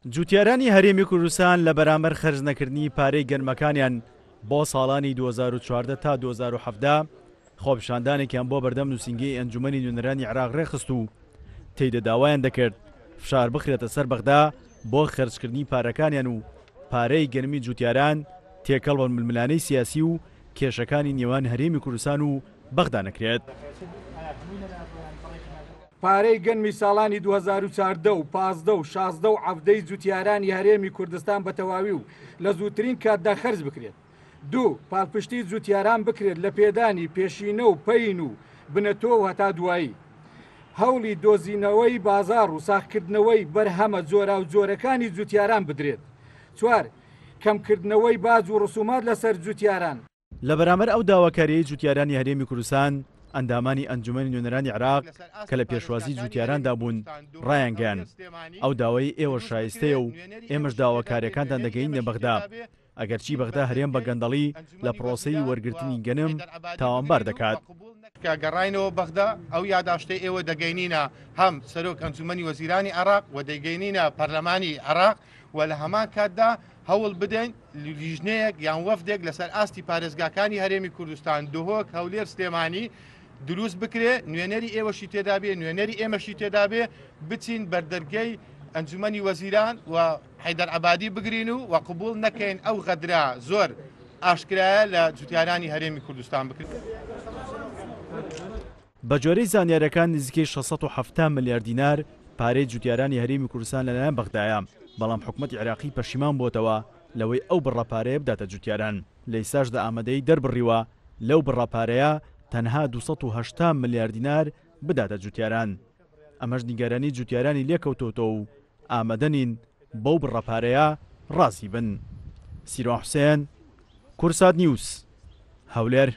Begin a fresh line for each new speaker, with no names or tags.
جوتیارانی هەرێمی کوردستان لە بەرامبەر خەرج نەکردنی پارەی گەنمەکانیان بۆ ساڵانی 2014 تا 2017 خۆپیشاندانێکیان بۆ بەردەم نووسینگەی ئەنجومەنی نوێنەرانی عێراق ڕێکخست و تێیدا داوایان دەکرد فشار بخرێتە سەر بەغدا بۆ خەرجکردنی پارەکانیان و پارەی گەنمی جوتیاران تێکەڵ بە ململانێی سیاسی و کێشەکانی نێوان هەرێمی کوردستان و بەغدا نەکرێت.
پارەی گەنمی ساڵانی 2014 و 15 و 16 و 17 ی جوتیارانی هەرێمی کوردستان بە تەواوی و لە زووترین کاتدا خەرج بکرێت. دوو، پاڵپشتی جوتیاران بکرێت لە پێدانی پێشینە و پەین و بنەتۆ و هەتا دوایی. هەوڵی دۆزینەوەی بازاڕ و ساغکردنەوەی بەرهەمە جۆراوجۆرەکانی جوتیاران بدرێت. چوار، کەمکردنەوەی باج و ڕسومات لەسەر جوتیاران.
لە بەرامبەر ئەو داواکارییەی جوتیارانی هەرێمی کوردستان، ئەندامانی ئەنجومەنی نوێنەرانی عێراق کە لە پێشوازی جوتیاراندا بوون ڕایانگەیاند، ئەو داوایەی ئێوە شایستەیە و ئێمەش داواکارییەکانتان دەگەینینە بەغدا، ئەگەرچی بەغدا هەرێم بە گەندەڵی لە پرۆسەی وەرگرتنی گەنم تاوانبار دەکات.
کە گەڕاینەوە بەغدا ئەو یاداشتەی ئێوە دەگەینینە هەم سەرۆک ئەنجومەنی وەزیرانی عێراق و دەیگەینینە پەرلەمانی عێراق و لە هەمان کاتدا هەوڵ بدەین لیژنەیەک یان وەفدێک لەسەر ئاستی پارێزگاکانی هەرێمی کوردستان دهۆک هەولێر سلێمانی دروست بکرێ نوێنەری ئێوەشی تێدا بێ نوێنەری ئێمەشی تێدا بێ بچین بەردەرگەی ئەنجومەنی وەزیران و حەیدەر عەبادی بگرین و و قبوڵ نەکەین ئەو غەدرە زۆر ئاشکرایە لە جوتیارانی هەرێمی کوردستان بکرێت.
بەگوێرەی زانیارییەکان نزیکەی 670 ملیار دینار پارەی جوتیارانی هەرێمی کوردستان لەلایەن بەغدایە، بەڵام حکومەتی عێراقی پەشیمان بووەتەوە لەوەی ئەو بڕە پارەیە بداتە جوتیاران، لە ئیستاشدا ئامادەیی دەربڕیوە لەو بڕە پارەیە تەنها 280 ملیار دینار بداتە جوتیاران، ئەمەش نیگەرانی جوتیارانی لێکەوتۆتەوە و ئامادە نین بەو بڕە پارەیە ڕازی بن. سیروان حوسێن، کوردسات نیوز، هەولێر.